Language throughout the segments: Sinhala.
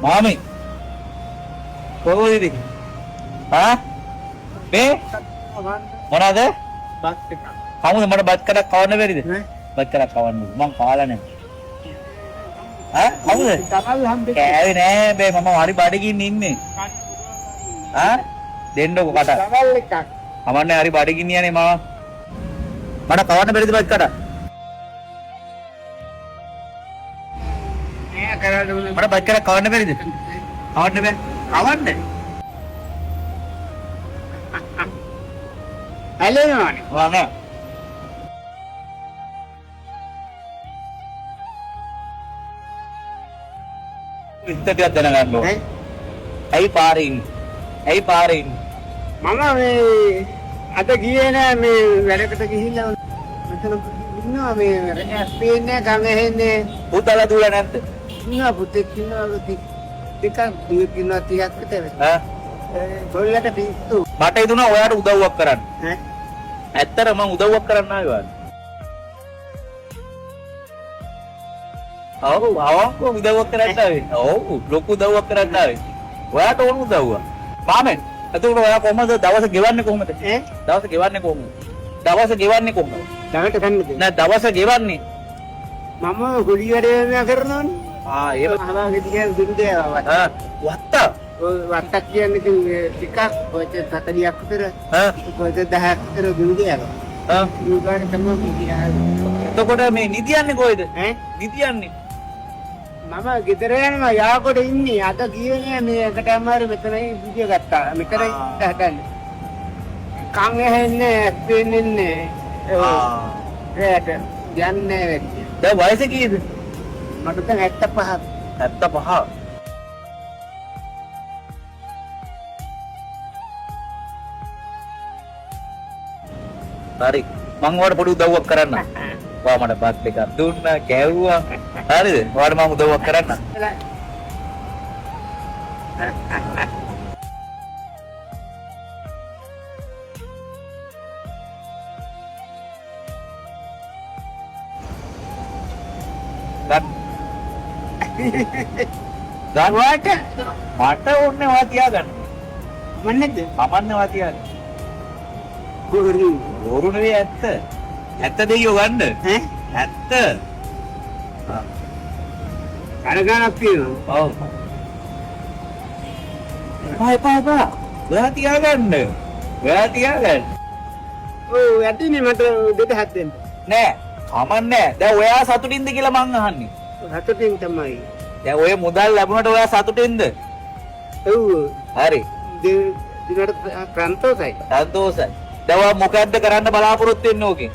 මාමේ කොහොමද ඉතින්? ආ මේ මොනවාද? බත් එකක්. කමුද මට බත් කඩක් කවන්න බැරිද? නේ? බත් කඩක් කවන්න මං කාලා නෑ. ආ කමුද? තමයි හම්බෙන්නේ. කෑවේ නෑ බේ, මම හරි බඩගින්න ඉන්නේ. ආ දෙන්නකෝ කට. සවල් එකක්. කමන්නේ හරි බඩගින්න යන්නේ මම. මට කවන්න බැරිද බත් කඩක්? නෑ කරන්න ඕන. මට බත් කඩක් කවන්න බැරිද? කවන්න බෑ. කවන්න. ඇලෙනවනේ. ඔයා නෑ. විස්තර ටිකක් දැනගන්න ඕන. ඈ? ඇයි පාරේ ඉන්නේ? ඇයි පාරේ ඉන්නේ? මම මේ අද ගියේ නෑ, මේ වැඩකට ගිහිල්ලා මෙතන ඉන්නවා. මේ ඇස් පේන්නේ නෑ, කන් ඇහෙන්නේ. පුතාලා දුවලා නැද්ද? ඉන්නවා, පුතෙක් ඉන්නවා, ටිකක් දුවෙක් ඉන්නවා 30ක් විතර. ඈ? ගොල්ලට පිස්සු. මට හිතුණා ඔයාට උදව්වක් කරන්න. ඈ? ඇත්තට මං උදව්වක් කරන්න ආවේ ඔයාට. ඔව්, අවංකව උදව්වක් කරන්න ආවේ. ඔව්, ලොකු උදව්වක් කරන්න ආවේ. ඔයාට ඕන උදව්වක්. මාමෙන්, එතකොට ඔයා කොහමද දවස ගෙවන්නේ කොහමද? ඈ? දවස ගෙවන්නේ කොහමද? දවස ගෙවන්නේ කොහමද? දවල්ට කන්නද? නෑ, දවස ගෙවන්නේ. මම ගුලි වැඩ කරනවනේ. ආ ඒක අහවා කියන්නේ දුරු දේවා. ආ වත්ත. ඔය වත්තක් කියන්නේ ඉතින් ටිකක් ඔය 40ක් විතර, ආ ඔය 10ක් විතර දුරු දේවා. ආ ඊගාට තමයි කියන්නේ. එතකොට මේ නිදියන්නේ කොහෙද? ඈ? නිදියන්නේ. මම ගෙදර යනවා, යාකොට ඉන්නේ. අද ගියේ නෑ, මේ එකට අමාරු මෙතනයි විදිය ගත්තා. මෙතනයි හදන්නේ. කන් ඇහෙන්නේ ඇස් පේන්නේ නෑ. ආ රැට යන්නේ වැඩි. දැන් වයස කීයද? මට දැන් 75. 75. හරි, මං ඔයාලට පොඩි උදව්වක් කරන්න. ඔයා මට බත් එකක් දුන්නා, කැව්වා. හරිද? ඔයාලට මං උදව්වක් කරන්න. ගන්න. ගන්න. ඔයාට මට ඕනේ ඔයා තියාගන්න. මන්නේද? කමන්නේ ඔයා තියාගන්න. ගුරු. බොරු නෙවෙයි, ඇත්ත. ඇත්ත දෙයියෝ ගන්න. ඈ? ඇත්ත. අර ගානක් තියෙනවා. ඔව්. එපා එපා එපා. ඔයා තියාගන්න. ඔයා තියාගන්න. ඔව්, ඇතිනේ මට 2000ක් දෙන්න. නෑ, කමන්නේ නෑ. දැන් ඔයා සතුටින්ද කියලා මං අහන්නේ. සතුටින් තමයි. දැන් ඔය මුදල් ලැබුණට ඔයා සතුටින්ද? ඔව්. හරි. දිනකට සන්තෝසයි. සන්තෝසයි. දැන් ඔයා මොකද්ද කරන්න බලාපොරොත්තු වෙන්නේ ඕකෙන්?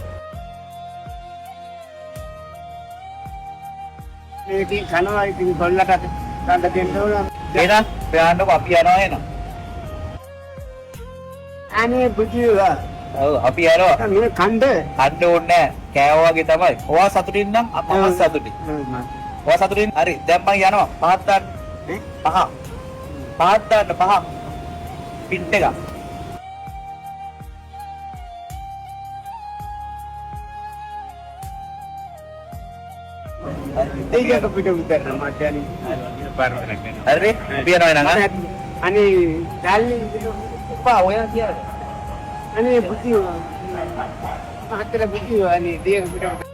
මේ ඉතින් කනවා, ඉතින් ගොල්ලට ගන්න දෙන්න ඕන. එහෙනම් ප්‍රයාන්නකො අපි යනවා එහෙනම්. අනේ බුදුවා. ඔව්, අපි යනවා. මේ කණ්ඩ. කන්න ඕනේ නෑ. කෑවා වගේ තමයි. ඔයා සතුටින් නම් මමත් සතුටින්. ඔයා සතුටින්? හරි. දැන් මං යනවා. පහක් දාන්න. ඈ? පහ. පහක් දාන්න පහ. පිට් එක. ඒක පිට විතර මට අනේ හරි. අපි යනවා එහෙනම්. ආ? අනේ සල්ලි එපා ඔයා තියාගන්න. අනේ බුද්ධිවා මහත්තයා, බුද්ධිවා, අනේ දෙයක් පිට.